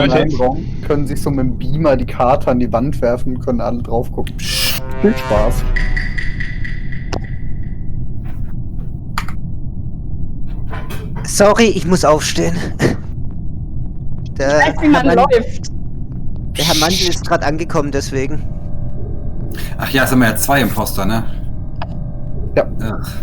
in einem Raum, können sich so mit dem Beamer die Karte an die Wand werfen und können alle drauf gucken. Viel Spaß. Sorry, ich muss aufstehen. Ich weiß, wie man läuft. Der Herr Mandel ist gerade angekommen, deswegen. Ach ja, es sind wir ja 2 Imposter, ne? Ja. Ach.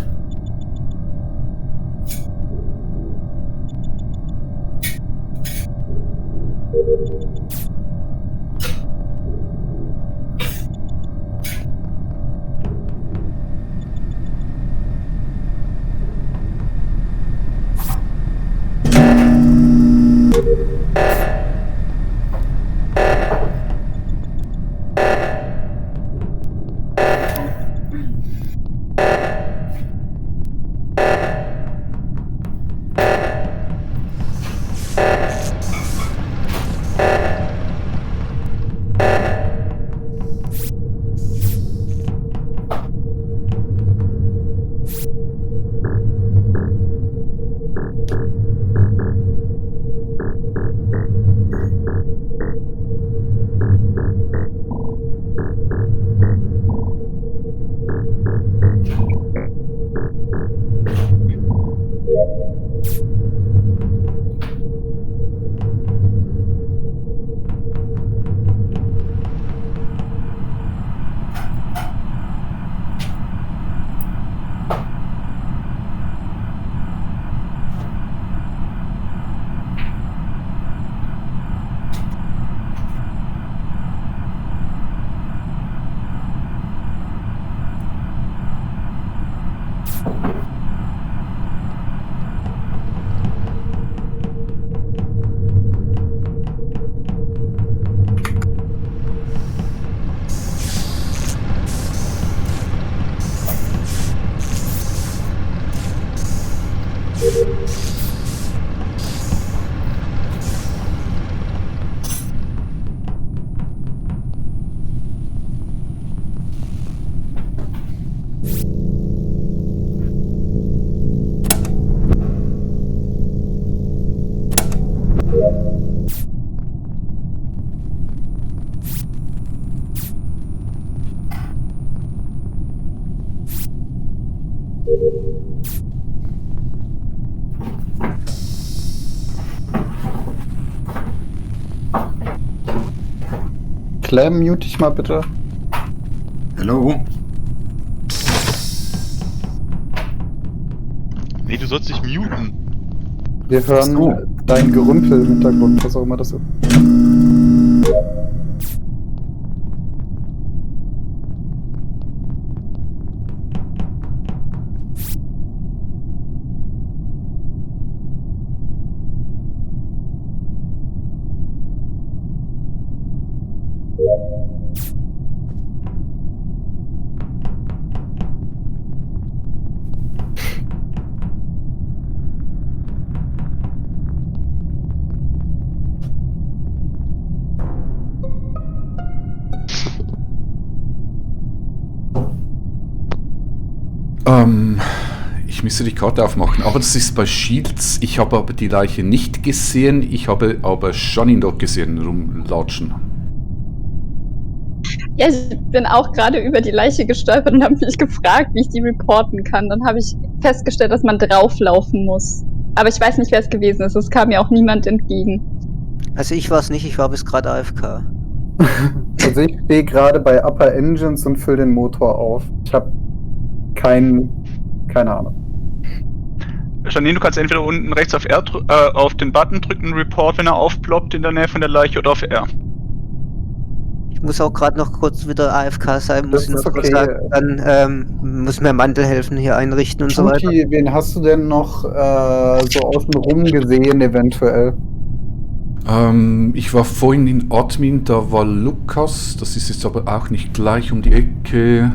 Clem, mute dich mal bitte. Hallo? Nee, du sollst dich muten. Wir hören Ach so. dein Gerümpel im Hintergrund, was auch immer das ist. Ich müsste die Karte aufmachen, aber das ist bei Shields. Ich habe aber die Leiche nicht gesehen, ich habe aber schon ihn dort gesehen rumlatschen. Ja, ich bin auch gerade über die Leiche gestolpert und habe mich gefragt, wie ich die reporten kann. Dann habe ich festgestellt, dass man drauflaufen muss. Aber ich weiß nicht, wer es gewesen ist. Es kam mir auch niemand entgegen. Also ich war es nicht, ich war bis gerade AFK. Also ich stehe gerade bei Upper Engines und fülle den Motor auf. Ich habe keine Ahnung. Janine, du kannst entweder unten rechts auf R auf den Button drücken, Report, wenn er aufploppt in der Nähe von der Leiche, oder auf R. Ich muss auch gerade noch kurz wieder AFK sein, muss Das ich ist noch kurz okay. sagen. Dann muss mir Mandel helfen, hier einrichten und so weiter. Tuki, wen hast du denn noch so außen rum gesehen eventuell? Ich war vorhin in Admin, da war Lukas, das ist jetzt aber auch nicht gleich um die Ecke.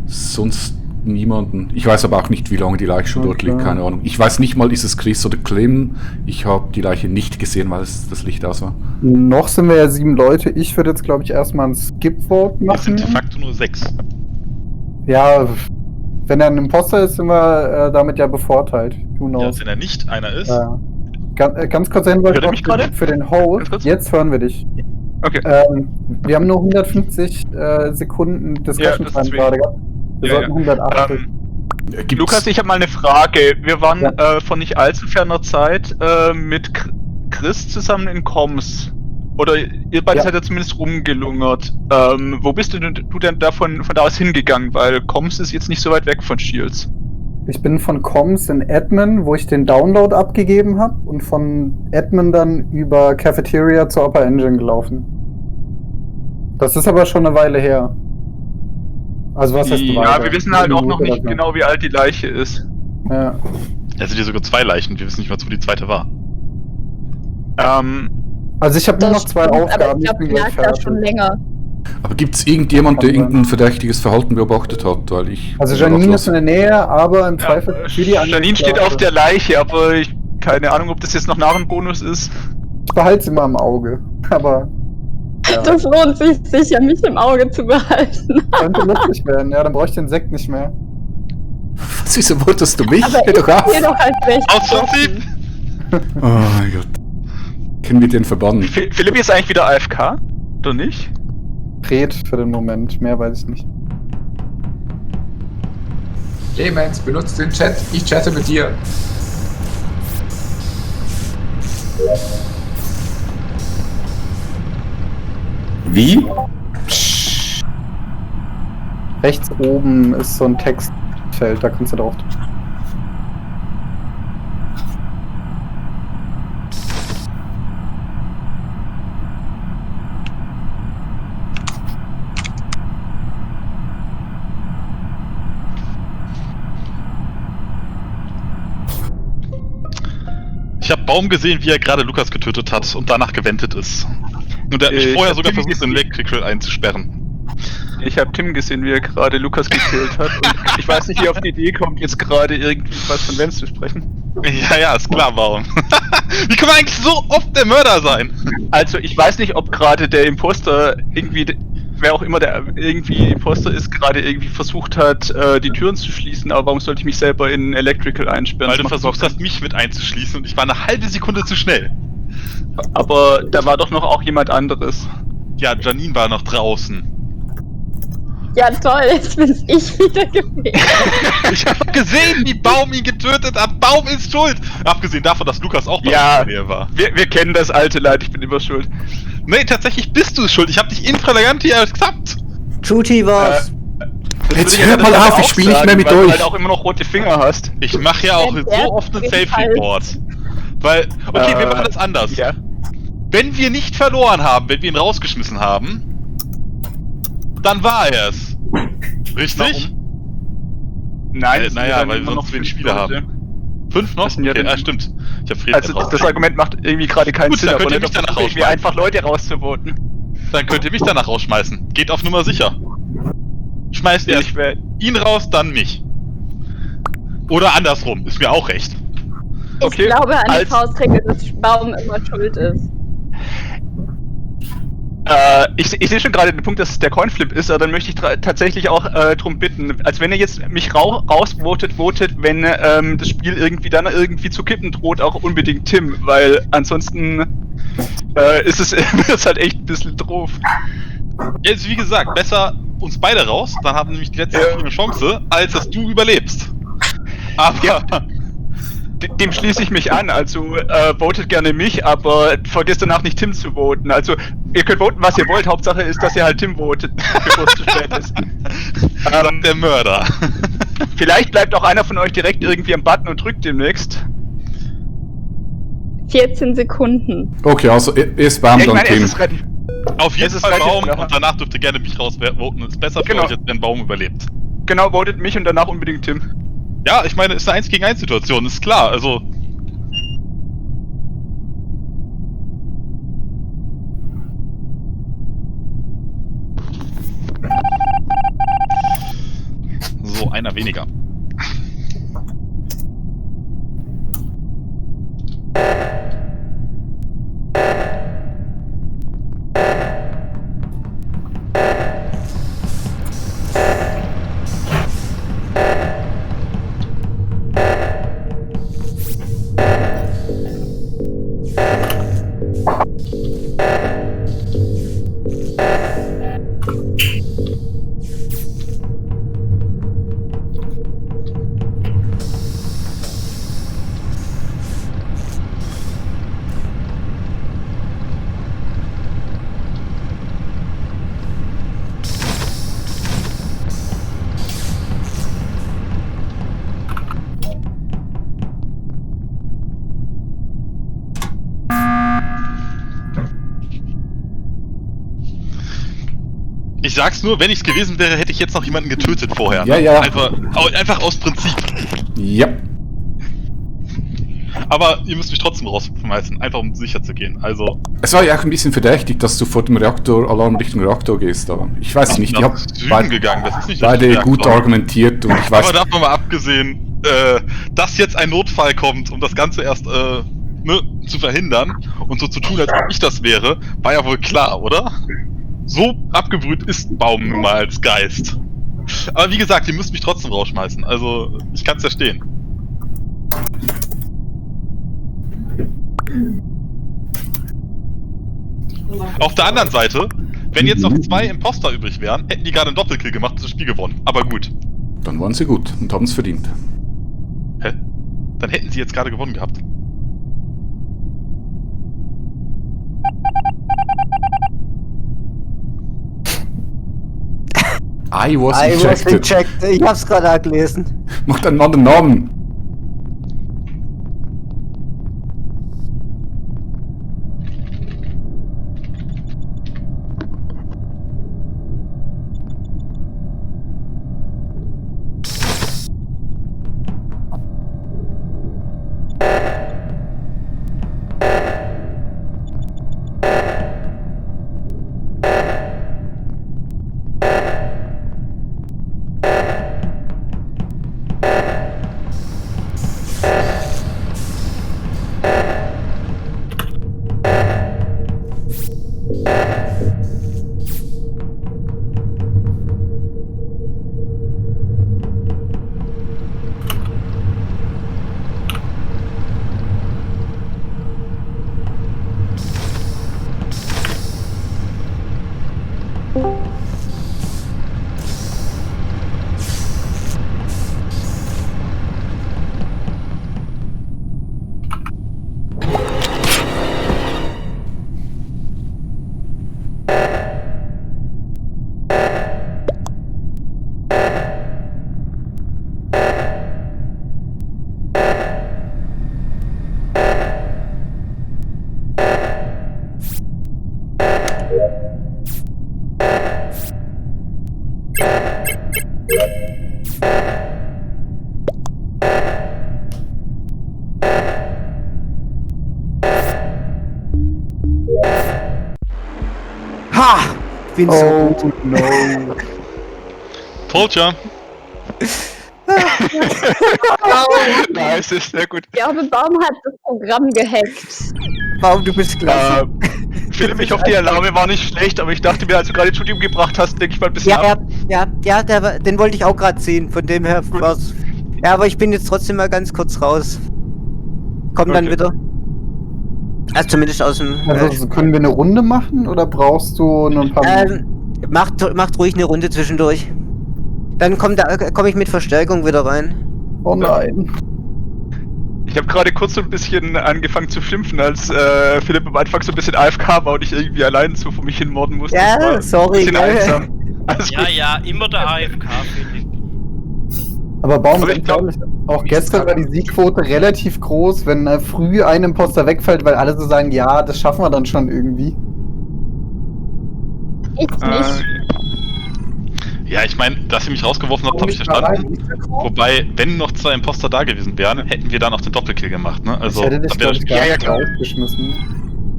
Sonst niemanden. Ich weiß aber auch nicht, wie lange die Leiche schon dort liegt, keine Ahnung. Ich weiß nicht mal, ist es Chris oder Clem. Ich habe die Leiche nicht gesehen, weil das Licht aus war. Noch sind wir ja 7 Leute. Ich würde jetzt, glaube ich, erstmal ein Skip-Vote Es sind machen. de facto nur 6. Ja, wenn er ein Imposter ist, sind wir damit ja bevorteilt. Who Ja, knows? wenn er nicht einer ist, Ganz kurzer Hinweis Hört ihr mich gerade? für den Ganz Host. kurz? Jetzt hören wir dich. Okay. Wir haben nur 150 Sekunden Discussion Ja, das ist Time gerade gehabt. Wir Ja, sollten 180. Gibt's- Lukas, ich habe mal eine Frage. Wir waren Ja. vor nicht allzu ferner Zeit mit Chris zusammen in Comms. Oder ihr beide Ja. seid ja zumindest rumgelungert. Wo bist du denn da von da aus hingegangen? Weil Comms ist jetzt nicht so weit weg von Shields. Ich bin von Comms in Admin, wo ich den Download abgegeben habe, und von Admin dann über Cafeteria zur Upper Engine gelaufen. Das ist aber schon eine Weile her. Also was heißt eine Ja, Weile? wir wissen halt auch noch Minute nicht oder so. genau, wie alt die Leiche ist. Ja. Es sind hier sogar 2 Leichen, wir wissen nicht mal, wo die zweite war. Also ich habe nur noch Das 2 stimmt, aber Aufgaben, ich ich glaube, bin die gleich lag da schon fertig. länger. Aber gibt es irgendjemand, der irgendein verdächtiges Verhalten beobachtet hat? Weil ich. Also Janine ist in der Nähe, aber im Zweifel für die anderen Janine steht auf der Leiche, aber ich keine Ahnung, ob das jetzt noch nach einem Bonus ist. Ich behalte sie mal im Auge. Aber ja, Das lohnt sich sicher, mich im Auge zu behalten. könnte lustig werden. Ja, dann brauche ich den Sekt nicht mehr. Was, wieso wolltest du mich? Aber Hör doch ich auf! sehe doch als recht. Aus Prinzip! Oh mein Gott. Können wir den verbannen? Philipp ist eigentlich wieder AFK? Oder nicht? Red für den Moment, mehr weiß ich nicht. Clemens, benutzt den Chat, ich chatte mit dir. Wie? Rechts oben ist so ein Textfeld, da kannst du drauf drücken. Ich habe Baum gesehen, wie er gerade Lukas getötet hat und danach gewendet ist. Und er hat mich Ich vorher hab sogar Tim versucht, den gesehen. Electrical einzusperren. Ich habe Tim gesehen, wie er gerade Lukas gekillt hat. Und ich weiß nicht, wie er auf die Idee kommt, jetzt gerade irgendwie was von Vance zu sprechen. Ja, ist klar, warum. Wie kann man eigentlich so oft der Mörder sein? Also, ich weiß nicht, ob gerade der Imposter irgendwie, wer auch immer der irgendwie Imposter ist, gerade irgendwie versucht hat, die Türen zu schließen, aber warum sollte ich mich selber in Electrical einsperren? Weil Das du macht versucht überhaupt hast, mich mit einzuschließen und ich war eine halbe Sekunde zu schnell. keinen- Aber da war doch noch auch jemand anderes. Ja, Janine war noch draußen. Ja toll, jetzt bin's ich wieder gewesen. Ich habe gesehen, wie Baum ihn getötet hat. Baum ist schuld. Abgesehen davon, dass Lukas auch noch Ja. in der Nähe war. Wir kennen das alte Leid, ich bin immer schuld. Nee, tatsächlich bist du schuld. Ich habe dich infraganti ertappt. Tuti war's. Das Jetzt würde ich hört an der mal Stelle auf, ich auch spiel nicht sagen, mehr mit weil du euch. halt auch immer noch rote Finger hast. Ich mache ja auch Der so oft einen jedenfalls. Self-Report. Weil, okay, wir machen das anders. Ja. Wenn wir nicht verloren haben, wenn wir ihn rausgeschmissen haben, dann war er es. Richtig? Nein, es sind naja, dann weil immer wir sonst 5 wenig Spieler Leute. haben. 5 noch? Das sind ja Okay, dann- stimmt. Ich habe Fred Also das Argument macht irgendwie gerade keinen Gut, Sinn, dann aber könnt ihr nicht mich danach irgendwie rausschmeißen. einfach Leute rauszuvoten. Dann könnt ihr mich danach rausschmeißen. Geht auf Nummer sicher. Schmeißt Ja, erst ich wär- ihn raus, dann mich. Oder andersrum, ist mir auch recht. Okay, Ich glaube an die als- Faustregel, dass Baum immer schuld ist. Ich sehe schon gerade den Punkt, dass es der Coinflip ist, aber dann möchte ich tatsächlich auch drum bitten, als wenn ihr jetzt mich rausvotet, wenn das Spiel irgendwie dann irgendwie zu kippen droht, auch unbedingt Tim, weil ansonsten ist es wird's halt echt ein bisschen doof. Jetzt, wie gesagt, besser uns beide raus, dann haben nämlich die letzten Ja. eine Chance, als dass du überlebst. Aber Ja. Dem schließe ich mich an, also votet gerne mich, aber vergesst danach nicht Tim zu voten. Also ihr könnt voten, was ihr wollt, Hauptsache ist, dass ihr halt Tim votet, bevor es zu spät ist. dann der Mörder. Vielleicht bleibt auch einer von euch direkt irgendwie am Button und drückt demnächst. 14 Sekunden. Okay, also erst Baum, Ja, ich dann meine, es Tim. ist relativ... Auf jeden Es ist Fall relativ Baum klar. und danach dürft ihr gerne mich rausvoten. Ist besser für Genau. euch, als wenn Baum überlebt. Genau, votet mich und danach unbedingt Tim. Ja, ich meine, ist eine 1 gegen 1 Situation, ist klar, also. So, einer weniger. Ich sag's nur, wenn ich's gewesen wäre, hätte ich jetzt noch jemanden getötet vorher. Ja, ja. Einfach aus Prinzip. Ja. Aber ihr müsst mich trotzdem rausschmeißen, einfach um sicher zu gehen. Also. Es war ja auch ein bisschen verdächtig, dass du vor dem Alarm Richtung Reaktor gehst, aber ich weiß nicht, ich nach habe Süden gegangen, das ist nicht beide Reaktor. gut argumentiert und ich weiß. Aber davon mal abgesehen, dass jetzt ein Notfall kommt, um das Ganze erst zu verhindern und so zu tun, als ob ich das wäre, war ja wohl klar, oder? So abgebrüht ist Baum nun mal als Geist. Aber wie gesagt, ihr müsst mich trotzdem rausschmeißen, also ich kann's verstehen. Auf der anderen Seite, wenn jetzt noch 2 Imposter übrig wären, hätten die gerade einen Doppelkill gemacht und das Spiel gewonnen. Aber gut. Dann waren sie gut und haben es verdient. Hä? Dann hätten sie jetzt gerade gewonnen gehabt. I was I was ejected. rejected. Ich hab's gerade gelesen. Mach einen anderen Namen. Ha! Bin so Oh gut. no. Told ya. Nice, ist sehr gut. Ich glaube, Baum hat das Programm gehackt. Baum, du bist klasse. Philipp, ich hoffe, die Alarme war nicht schlecht, aber ich dachte mir, als du gerade Studium gebracht hast, denke ich mal ein bisschen ab. Den wollte ich auch gerade ziehen, von dem her war's. Ja, aber ich bin jetzt trotzdem mal ganz kurz raus. Komm dann Okay. wieder. Also zumindest aus dem... Also können wir eine Runde machen oder brauchst du nur ein paar Minuten? macht ruhig eine Runde zwischendurch. Dann komm ich mit Verstärkung wieder rein. Oh nein. Ich habe gerade kurz so ein bisschen angefangen zu schimpfen, als Philipp am Anfang so ein bisschen AFK war und ich irgendwie allein so vor mich hin morden musste. Ja, Das war sorry, Ein bisschen gell? einsam. Alles Ja, gut. ja, immer der AFK, finde ich. Aber Baum, Aber ich glaub- auch gestern war die Siegquote relativ groß, wenn früh ein Imposter wegfällt, weil alle so sagen, ja, das schaffen wir dann schon irgendwie. Ich nicht. Ja, ich meine, dass ihr mich rausgeworfen habt, habe ich verstanden. Wobei, wenn noch 2 Imposter da gewesen wären, hätten wir dann auch den Doppelkill gemacht, ne? Also, Ich hätte dich, dann wäre glaube ich, das gar Ja, nicht klar. rausgeschmissen.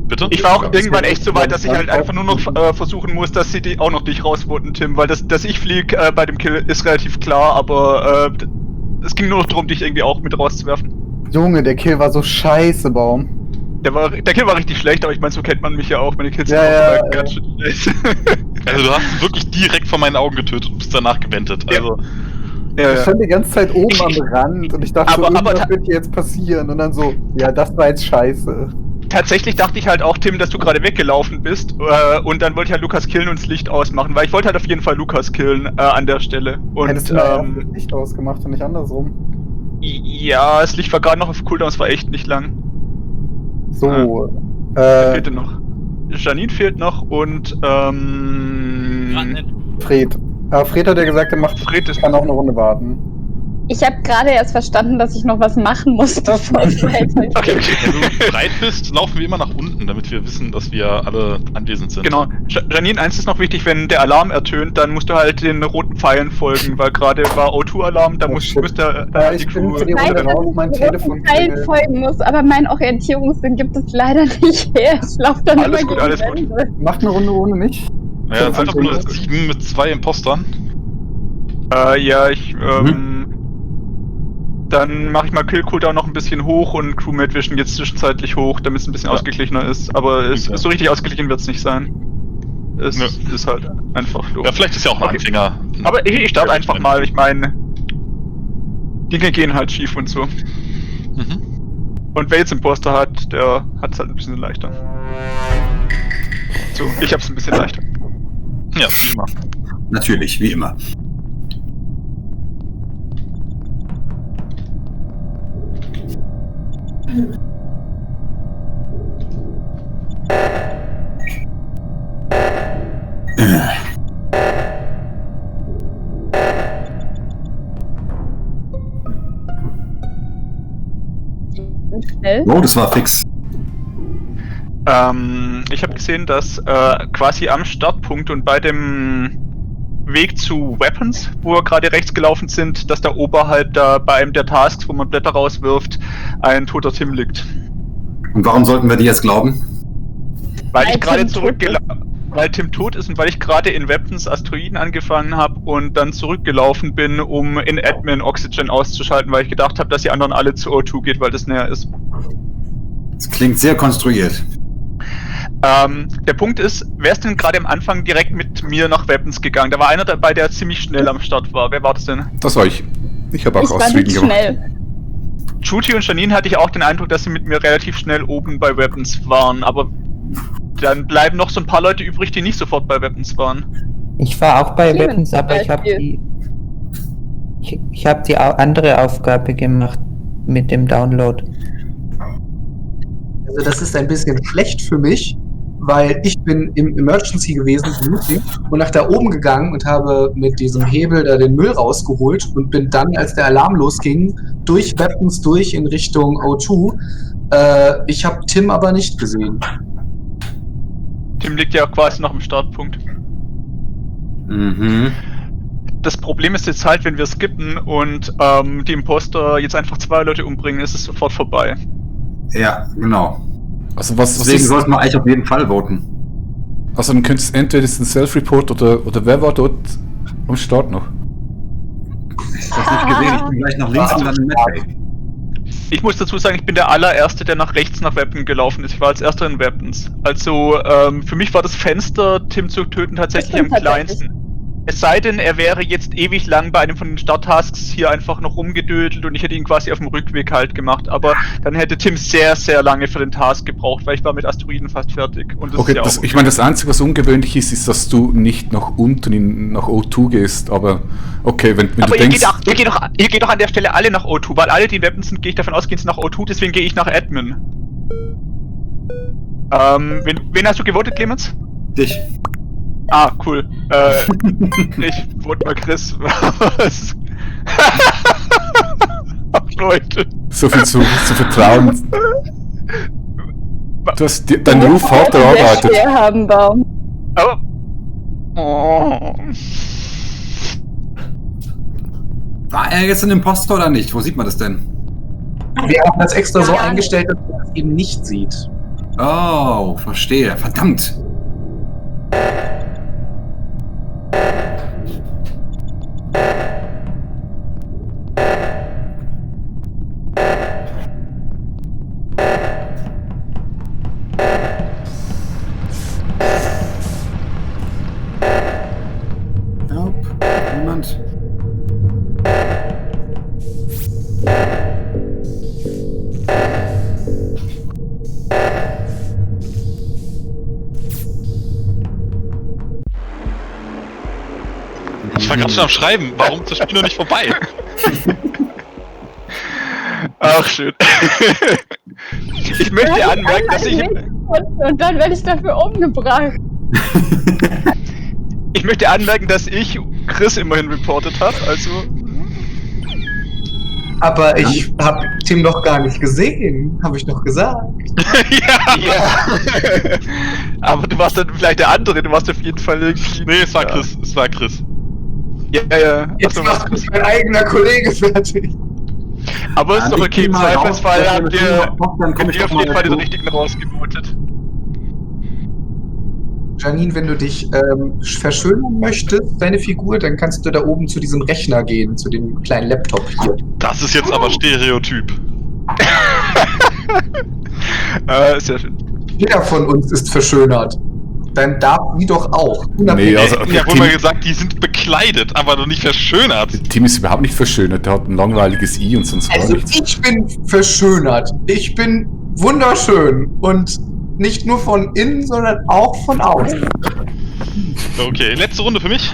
bitte? Ich war auch glaub, das irgendwann wäre echt so weit, dass ich halt einfach nur noch versuchen muss, dass sie die auch noch dich rausvoten, Tim, weil dass ich flieg bei dem Kill ist relativ klar, aber es ging nur noch darum, dich irgendwie auch mit rauszuwerfen. Junge, der Kill war so scheiße, Baum. Der Kill war richtig schlecht, aber ich meine, so kennt man mich ja auch, meine Kills Ja, sind ja, auch immer ganz schön schlecht. Also du hast ihn wirklich direkt vor meinen Augen getötet und bist danach gewendet. Also, Ja, Ich ja. stand die ganze Zeit oben am Rand und ich dachte, Aber- so, aber irgendwas wird hier jetzt passieren. Und dann so, ja, das war jetzt scheiße. Tatsächlich dachte ich halt auch, Tim, dass du gerade weggelaufen bist und dann wollte ich halt Lukas killen und das Licht ausmachen, weil ich wollte halt auf jeden Fall Lukas killen an der Stelle. Hättest Und du mal das Licht ausgemacht und nicht andersrum. ja, das Licht war gerade noch auf Cooldown, es war echt nicht lang. So, Wer fehlte noch? Janine fehlt noch und Gerade nicht. Fred. Aber Fred hat ja gesagt, er macht Fred ist kann auch eine Runde warten. Ich habe gerade erst verstanden, dass ich noch was machen muss, bevor es weitergeht. Okay. Wenn du bereit bist, laufen wir immer nach unten, damit wir wissen, dass wir alle anwesend sind. Genau. Janine, eins ist noch wichtig, wenn der Alarm ertönt, dann musst du halt den roten Pfeilen folgen, weil gerade war O2-Alarm, da muss der Ja, ich bin für die Runde raus, mein Telefon Teilen klingelt. folgen muss, aber mein Orientierungssinn gibt es leider nicht her. Ich laufe dann Alles immer gut, gegen alles gut. Wände. Macht eine Runde ohne mich. Ja, dann sind doch nur 7 mit 2 Impostern. Dann mache ich mal Kill-Cooldown noch ein bisschen hoch und Crewmate Vision jetzt zwischenzeitlich hoch, damit es ein bisschen Ja. ausgeglichener ist. Aber so richtig ausgeglichen wird es nicht sein. Es Ja. ist halt einfach doof. Ja, vielleicht ist ja auch ein Okay. Anfänger. Aber ich starte einfach mal, ich meine, Dinge gehen halt schief und so. Mhm. Und wer jetzt Imposter hat, der hat es halt ein bisschen leichter. So, ich hab's ein bisschen leichter. Ja, prima. Natürlich, wie immer. Schnell. Oh, das war fix. Ich habe gesehen, dass quasi am Startpunkt und bei dem Weg zu Weapons, wo wir gerade rechts gelaufen sind, dass da oberhalb da bei einem der Tasks, wo man Blätter rauswirft, ein toter Tim liegt. Und warum sollten wir die jetzt glauben? Weil ich Tim gerade tot weil Tim tot ist und weil ich gerade in Weapons Asteroiden angefangen habe und dann zurückgelaufen bin, um in Admin Oxygen auszuschalten, weil ich gedacht habe, dass die anderen alle zu O2 geht, weil das näher ist. Das klingt sehr konstruiert. Der Punkt ist, wer ist denn gerade am Anfang direkt mit mir nach Weapons gegangen? Da war einer dabei, der ziemlich schnell am Start war. Wer war das denn? Das war ich. Ich habe auch Ich war Auszügen nicht gemacht. schnell. Juti und Janine hatte ich auch den Eindruck, dass sie mit mir relativ schnell oben bei Weapons waren, aber dann bleiben noch so ein paar Leute übrig, die nicht sofort bei Weapons waren. Ich war auch bei Clemens Weapons, aber zum ich habe Beispiel. ich habe die andere Aufgabe gemacht mit dem Download. Also das ist ein bisschen schlecht für mich, weil ich bin im Emergency gewesen und nach da oben gegangen und habe mit diesem Hebel da den Müll rausgeholt und bin dann, als der Alarm losging, durch Weapons durch in Richtung O2. Ich habe Tim aber nicht gesehen. Tim liegt ja auch quasi noch im Startpunkt. Mhm. Das Problem ist jetzt halt, wenn wir skippen und die Imposter jetzt einfach 2 Leute umbringen, ist es sofort vorbei. Ja, genau. Also was Deswegen ist, sollten wir eigentlich auf jeden Fall voten. also dann könntest entweder ist ein Self-Report oder wer war dort am Start noch? Ich hab's nicht gesehen, ich bin gleich nach links und dann in Medbay. Ich muss dazu sagen, ich bin der allererste, der nach rechts nach Weapon gelaufen ist. Ich war als erster in Weapons. Also für mich war das Fenster, Tim zu töten, tatsächlich am stimmt tatsächlich. kleinsten. Es sei denn, er wäre jetzt ewig lang bei einem von den Starttasks hier einfach noch rumgedödelt und ich hätte ihn quasi auf dem Rückweg halt gemacht. Aber dann hätte Tim sehr, sehr lange für den Task gebraucht, weil ich war mit Asteroiden fast fertig. Und das Okay, ist ja auch ich meine, das Einzige, was ungewöhnlich ist, ist, dass du nicht nach unten nach O2 gehst, aber okay, wenn aber du denkst... ihr geht doch an der Stelle alle nach O2, weil alle, die in Weapons sind, gehe ich davon aus, gehen sie nach O2, deswegen gehe ich nach Admin. Wen hast du gewotet, Clemens? Dich. Ah, cool. Ich vote mal Chris. Was? Ach, Leute. So viel zu vertrauen. Du hast dein Ruf hart Sehr erarbeitet. schwer haben, Baum. Aber. Oh. War er jetzt ein Imposter oder nicht? Wo sieht man das denn? Wir haben das extra so eingestellt, dass man das eben nicht sieht. Oh, verstehe. Verdammt. Nope. Niemand. Ich war gerade schon am Schreiben. Warum ist das Spiel noch nicht vorbei? Ach, schön. Ich möchte anmerken, dass ich. Und dann werde ich dafür umgebracht. Ich möchte anmerken, dass ich Chris immerhin reportet habe, also. Aber ich habe Tim noch gar nicht gesehen, habe ich doch gesagt. Ja. Aber du warst dann vielleicht der andere, du warst auf jeden Fall irgendwie. Nee, es war Chris. Es war Chris. Ja. Jetzt Achso, macht mich mein eigener Kollege fertig. aber ist Ja, doch ich okay, geh im mal raus, Zweifelsfall wenn habt ihr ihr das macht, dann komm ich auf doch mal jeden Fall den dazu. richtigen rausgebotet. Janine, wenn du dich verschönern möchtest, deine Figur, dann kannst du da oben zu diesem Rechner gehen, zu dem kleinen Laptop hier. Das ist jetzt aber Stereotyp. Sehr schön. Jeder von uns ist verschönert. Dann darf sie doch auch. Nee, also Ja, wohl mal gesagt, die sind bekleidet, aber noch nicht verschönert. Tim ist überhaupt nicht verschönert, der hat ein langweiliges I und sonst gar Also nichts. ich bin verschönert. Ich bin wunderschön. Und nicht nur von innen, sondern auch von außen. Okay, letzte Runde für mich.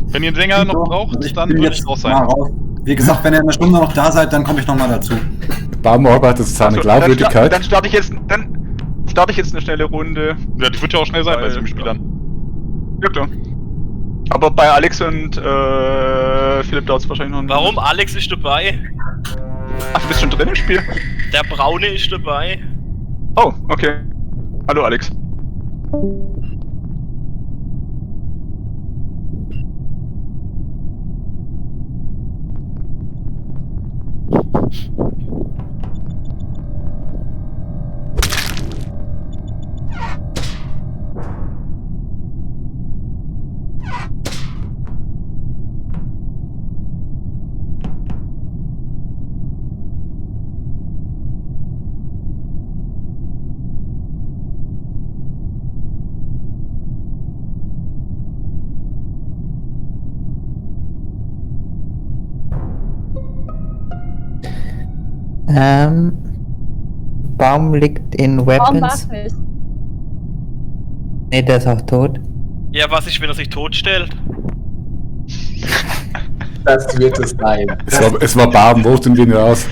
Wenn ihr einen Sänger noch braucht, Also dann bin würde jetzt ich raus mal sein. raus. Wie gesagt, wenn ihr in einer Stunde noch da seid, dann komme ich nochmal dazu. Baumarbeit ist seine Glaubwürdigkeit. Dann starte ich jetzt eine schnelle Runde. Ja, die wird ja auch schnell sein bei 7 Spielern. Ja klar. Aber bei Alex und Philipp dauert es wahrscheinlich noch ein Warum? Alex ist dabei. Ach, du bist schon drin im Spiel? Der Braune ist dabei. Oh, okay. Hallo Alex. Baum liegt in Warum Weapons. war's nicht? Nee, der ist auch tot. Ja, was ist, wenn er sich totstellt? Das wird es sein. Es war Baum, voten wir ihn raus.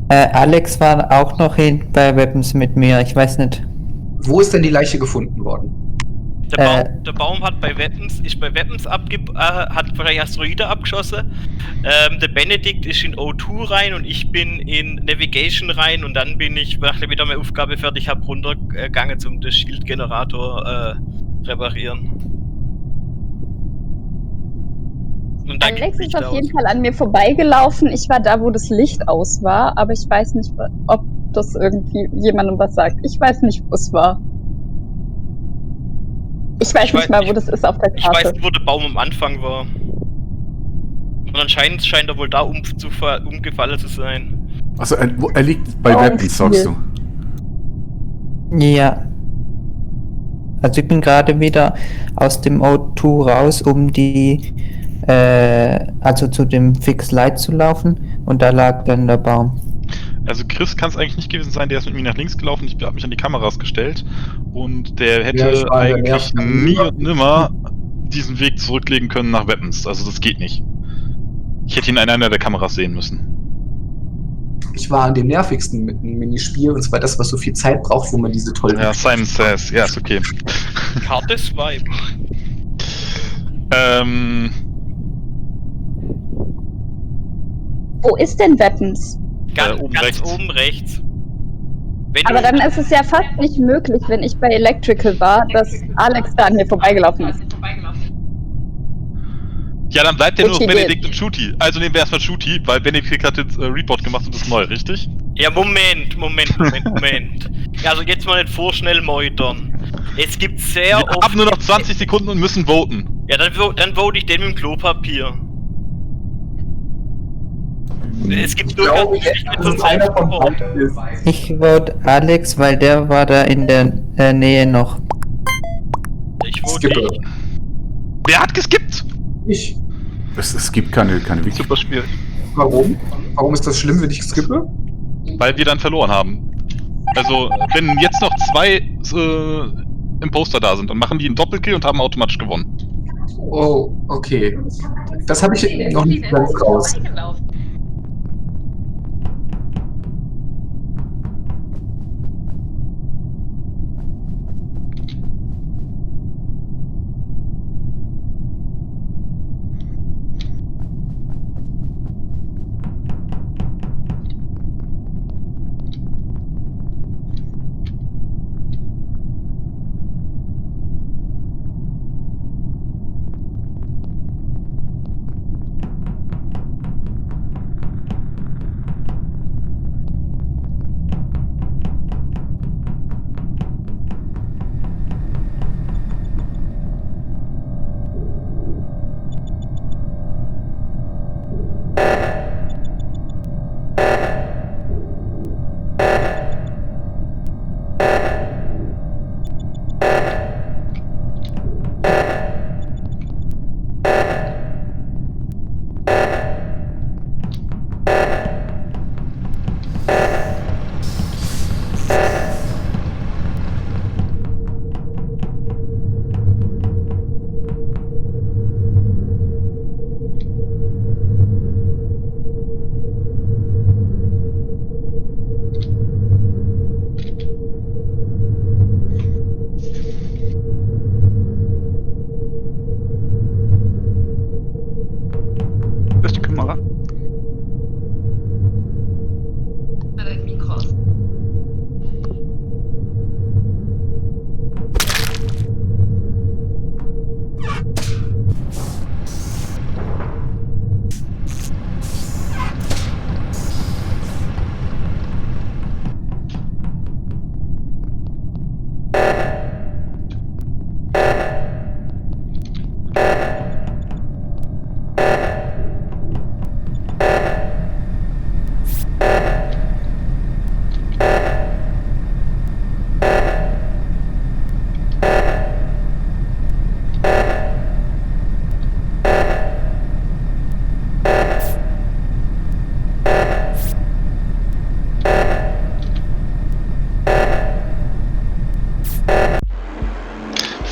Alex war auch noch bei Weapons mit mir, ich weiß nicht. Wo ist denn die Leiche gefunden worden? Der Baum hat ist bei Weapons hat wahrscheinlich Asteroide abgeschossen. Der Benedikt ist in O2 rein und ich bin in Navigation rein und dann bin ich, nachdem ich wieder meine Aufgabe fertig habe, runtergegangen zum den Shield-Generator reparieren. Und dann Alex geht ist Licht auf jeden aus. Fall an mir vorbeigelaufen. Ich war da, wo das Licht aus war, aber ich weiß nicht, ob das irgendwie jemandem was sagt. Ich weiß nicht, wo es war. Ich weiß nicht mal, wo das ist auf der Ich Karte. weiß nicht, wo der Baum am Anfang war. Und anscheinend scheint er wohl da umgefallen zu sein. Also er liegt bei Oh, Weapons, sagst du. Ja. Also ich bin gerade wieder aus dem O2 raus, um also zu dem Fix Light zu laufen und da lag dann der Baum. Also Chris kann es eigentlich nicht gewesen sein, der ist mit mir nach links gelaufen, ich habe mich an die Kameras gestellt und der hätte Ja, ich war der eigentlich Nerv- nie und nimmer diesen Weg zurücklegen können nach Weapons. Also das geht nicht. Ich hätte ihn an einer der Kameras sehen müssen. Ich war an dem nervigsten mit einem Minispiel, und zwar das, was so viel Zeit braucht, wo man diese tollen... Ja, Simon Says, ja, ist okay. Karte Swipe. Wo ist denn Weapons? Ganz oben rechts. oben rechts. Wenn Aber du, dann ist es ja fast nicht möglich, wenn ich bei Electrical war, dass Alex da an mir vorbeigelaufen ist. Ja, dann bleibt ja nur noch Okay, Benedikt und Shooty. Also nehmen wir erstmal Shooty, weil Benedikt hat jetzt Report gemacht und ist neu, richtig? ja, Moment. Ja, also jetzt mal nicht vorschnell meutern. Es gibt sehr Wir haben nur noch 20 Sekunden und müssen voten. Ja, dann vote ich den mit dem Klopapier. Es gibt durchaus Möglichkeiten dass zum einer von Zeitpunkt. beiden ist. Ich vote Alex, weil der war da in der Nähe noch. Ich vote Skippe. ich. Wer hat geskippt? Ich. Es gibt keine Wiki. Super Spiel. Warum? Warum ist das schlimm, wenn ich skippe? Weil wir dann verloren haben. Also, wenn jetzt noch 2 Imposter da sind, dann machen die einen Doppelkill und haben automatisch gewonnen. Oh, okay. Das habe ich noch nicht ganz raus.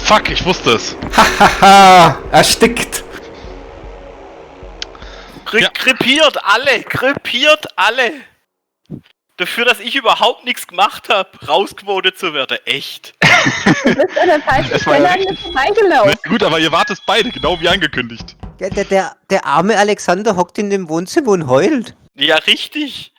Fuck, ich wusste es. Hahaha, erstickt. Krepiert alle. Dafür, dass ich überhaupt nichts gemacht habe, rausgevotet zu werden. Echt. Du bist an der falschen Das war Stelle ja an mir richtig. vorbeigelaufen. Na gut, aber ihr wart es beide, genau wie angekündigt. Der arme Alexander hockt in dem Wohnzimmer und heult. Ja, richtig.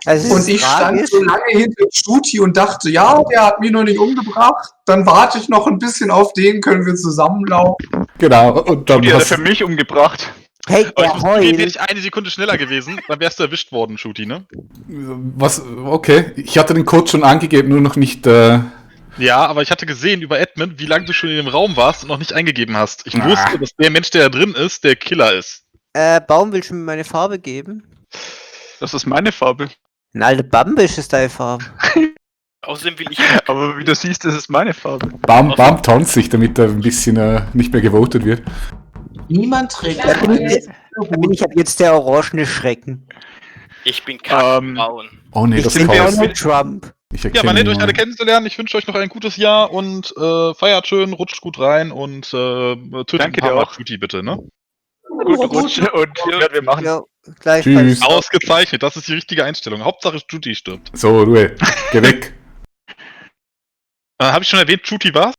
Also es Und ist ich stand tragisch. so lange hinter Shooty und dachte, ja, der hat mich noch nicht umgebracht. Dann warte ich noch ein bisschen auf den, können wir zusammenlaufen. Genau, und dann Die hat er hast für mich umgebracht. Hey, Aber ich der muss zugeben, wäre heult. ich eine Sekunde schneller gewesen, dann wärst du erwischt worden, Shooty, ne? was, okay, ich hatte den Code schon angegeben, nur noch nicht, Ja, aber ich hatte gesehen über Edmund, wie lange du schon in dem Raum warst und noch nicht eingegeben hast. Ich wusste, dass der Mensch, der da drin ist, der Killer ist. Baum, willst du mir meine Farbe geben? Das ist meine Farbe. Ein alter Bambisch ist deine Farbe. Außerdem will ich. Aber wie du siehst, das ist meine Farbe. Baum tanzt sich, damit er ein bisschen nicht mehr gewotet wird. Niemand trägt Da bin ich ab jetzt der orangene Schrecken. Ich bin kackenbraun. Oh nee, Ich das bin kann Donald Trump. ich Ja, erkenne war nett, euch alle niemanden. kennenzulernen. Ich wünsche euch noch ein gutes Jahr und feiert schön, rutscht gut rein und tötet Danke ein dir paar Mal auch. Shooty bitte, ne? Gute Rutsche und ja, wir machen. Ja, gleichfalls. Tschüss. Ausgezeichnet, das ist die richtige Einstellung. Hauptsache Shooty stirbt. So, Ruhe, geh weg. Habe ich schon erwähnt, Shooty war's?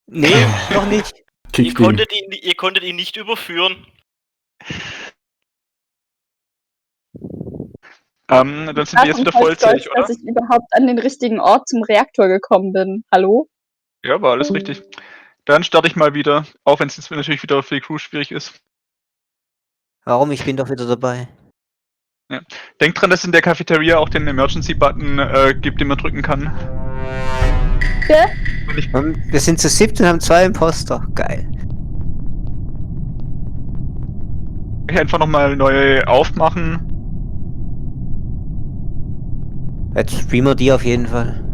Nee, noch nicht. Kick ihn. Ihr konntet ihn nicht überführen. Dann sind wir jetzt wieder vollzählig, oder? Dass ich überhaupt an den richtigen Ort zum Reaktor gekommen bin. Hallo? Ja, war alles richtig. Dann starte ich mal wieder, auch wenn es jetzt natürlich wieder für die Crew schwierig ist. Warum? Ich bin doch wieder dabei. Denkt dran, dass es in der Cafeteria auch den Emergency-Button gibt, den man drücken kann. Ja? Wir sind zu 7 und haben 2 Imposter. Geil. Ich einfach nochmal neu aufmachen. Jetzt streamen wir die auf jeden Fall.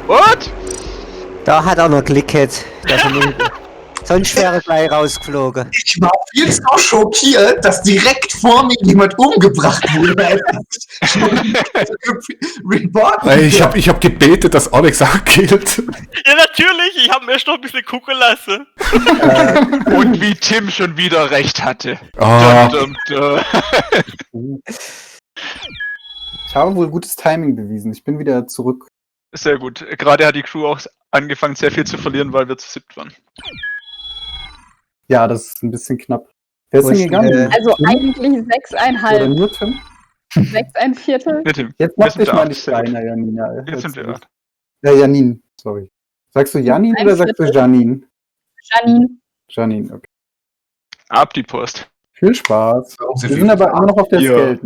What? Da hat er noch Klicket. Sonst wäre er gleich rausgeflogen. Ich war viel zu schockiert, dass direkt vor mir jemand umgebracht wurde. Ich hab gebetet, dass Alex auch killt. Ja, natürlich. Ich habe mir erst noch ein bisschen gucken lassen. Und wie Tim schon wieder recht hatte. Ah. Ich habe wohl gutes Timing bewiesen. Ich bin wieder zurück. Sehr gut. Gerade hat die Crew auch angefangen, sehr viel zu verlieren, weil wir zu 7 waren. Ja, das ist ein bisschen knapp. Wer ist denn gegangen? Also Tim? eigentlich 6,5. Oder nur Tim? 6,25. Nee, Tim. Jetzt mach Wir sind dich da mal acht, nicht sehr gut. kleiner, Janina. Jetzt sind wir 8. Janin, sorry. Sagst du Janin oder sagst du Janin? Janine. Janin, okay. Ab die Post. Viel Spaß. Warum Wir sind aber immer noch auf der Ja. Skeleton.